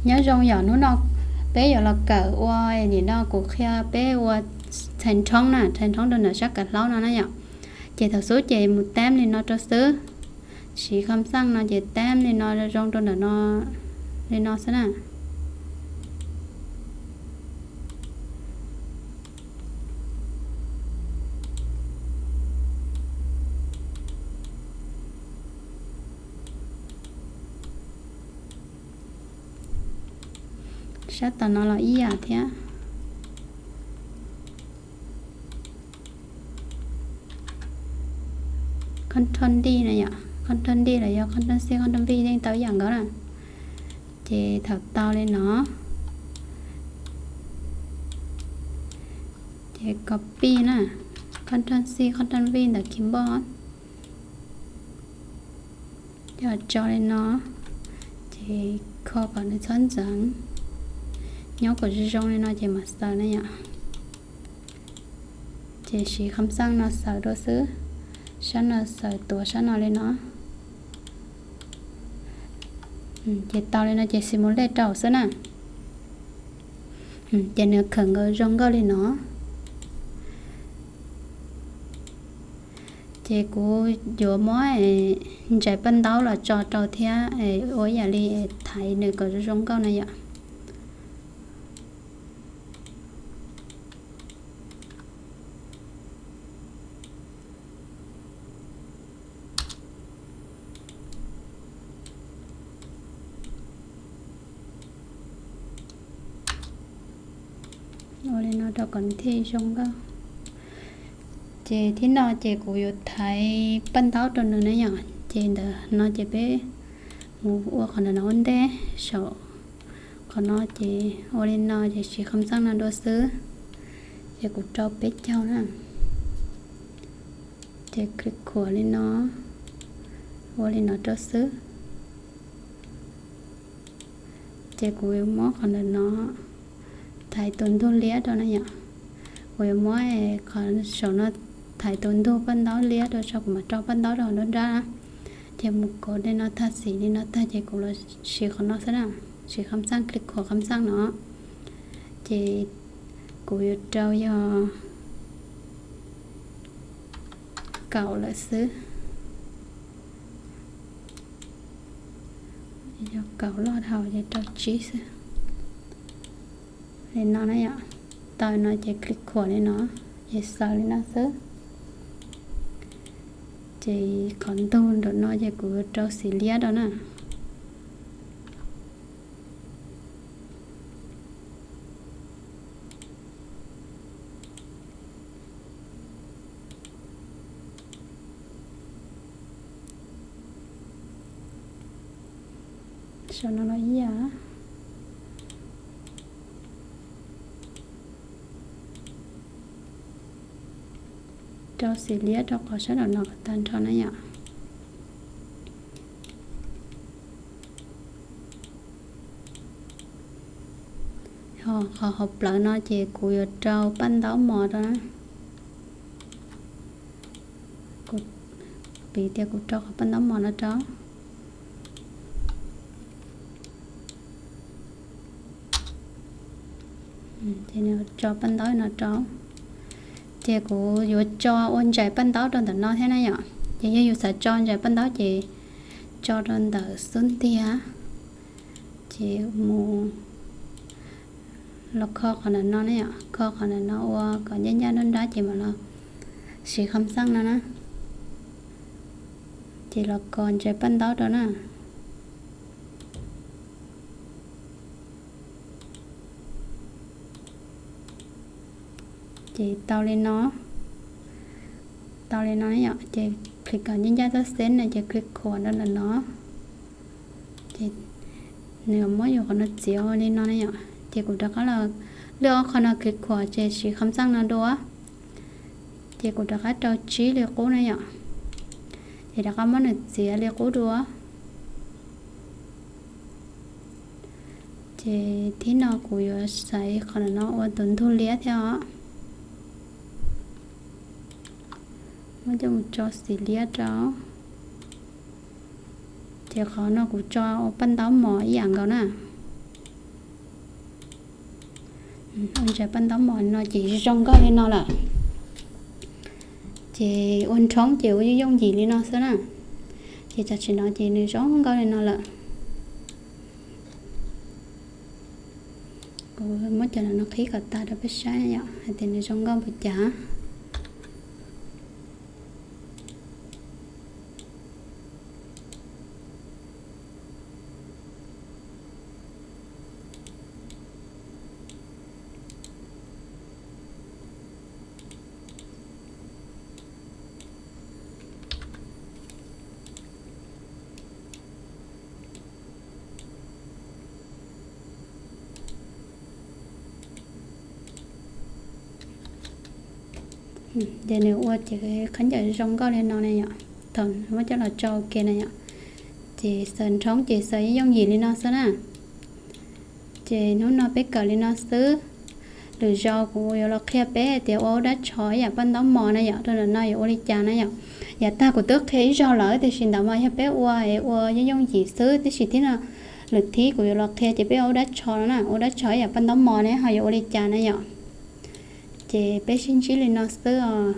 Nyob zoo yom, hnub no peb yuav los kawm ua, nim no kuv qhia peb ua txhais nrhoob na, txhais nrhoob rau ntawm sab kav hlaub no na yom. Ces thaum xub ces mus tab li no rau xwb. Siv kham xaj no ces tab li no zoo rau ntawm no, li no xwb na. Sab tom no los ib yam thiab. Control D na yom, Control D los yog Control C, Control V yeej tau ib yam nkaus na. Ces thaum tau li no, ces copy na, Control C, Control V ntawm keyboard. Coj tso li no, ces kho kom nws txhob ntxeev. Nyob kom zoo zoo li no ces mam xaws na yom. Ces siv kham xaj no xaws dua xwb, sab no xaws tuav sab no li no. Ces tau li no ces simulate rau xwb na. Ces nws khawm nkaus zoo nkauj li no. Ces kuv yuav muab ntsais paj ntaub los tso rau thiab, ua ib yam li thaiv nws kom zoo zoo nkauj na yom. Ua li no rau kom nws thiaj zoo nkauj. Ces thib no ces kuv yuav thaiv paj ntaub rau nws na yom. Ces ntawm no ces peb mus ua qhov ntawm no ua ntej saum qhov no ces ua li no ces siv kham xaj no dua xwb. Ces kuv rau peb caug na. Ces click khuam li no, ua li no rau xwb. Ces kuv yuav muab qhov ntawm no thaiv tus ntug liab rau na yom. Kuv yuav muab qhov saum no thaiv tus ntug paj ntaub liab rau tso, kuv mam rau paj ntaub rau hauv nruab nrab na. Ces mus kov li no tag, xim li no tag ces kuv los siv qhov no xwb na, siv kham xaj, click khuam kham xaj no. Ces kuv yuav rau yog kaum lawm xwb. Yog kaum loj dhau ces rau tsib xwb. Li no na yom, tau no ces click khuam li no, ces xaws li no xwb. Ces qhov ntug nraum no ces kuv rau xim liab rau na. Saum no los ib yam. Rau xim liab rau qhov sab nraum no kom tag nrho na yom. Ho qhov hauv plawv no ces kuv yuav rau paj ntaub mos rau na. Kuv piv tias kuv rau qhov paj ntaub mos no rau. Ces nws tso paj ntaub no rau. Ces kuv yuav tso ua ntsais paj ntaub rau ntawm no thiab na yom. Ces yog yus xav tso ntsais paj ntaub ces tso rau ntawm xub ntiag. Ces mus los kho qhov ntawm no ne yom, kho qhov ntawm no ua kom ncaj ncaj nruab nrab ces mam los siv kham xaj no na. Ces los kos ntsais paj ntaub rau na. Ces tau li no, tau li no yom, ces click kom ncaj ncaj txoj xeeb no ces click khuam rau ntawm no. Ces nws muab yus qhov no txiav ua li no na yom, ces kuv rov qab los lwaj ob qho no click khuam ces siv kham xaj no dua. Ces kuv rov qab rau tsib li qub na yom, ces rov qab muab nws txiav li qub dua. Ces thib no kuv yuav xaiv qhov no ua tus ntug liab thiab os. Muab coj mus tso xim liab rau. Ces qhov no kuv tso ua paj ntaub mos ib yam nkaus na. Ua ntsaws paj ntaub mos no ces zoo nkauj li no lawm. Ces ua nrhoob ces ua yooj yooj yim li no xwb na. Ces tam sim no ces nws zoo nkauj li no lawm. Kuv muab cov no qhib kom tas rau peb saib yom, hais tias nws zoo nkauj npaum cas. Ces nws ua ces khaub ncaws zoo nkauj li no na yom. Thaum muab coj los tso ua ke na yom, ces xaws nrhoob ces xaws yooj yim li no xwb na. Ces hnub no peb kawm li no xwb. Lwm zaus kuv yuav los qhia peb tias ua ub dab tsho ib yam paj ntaub mos na yom, rau ntawm no yuav ua li cas na yom. Yav tag kuv twb qhia ib zaug lawm, tiam sis ntawm no yog peb ua es ua yooj yooj yim xwb, tiam sis tib no lwm thib kuv yuav los qhia ces peb ua ub dab tsho no na, ua dab tsho ib yam paj ntaub mos ne ho yuav ua li cas na yom. Ces peb sib ntsib li no xwb os.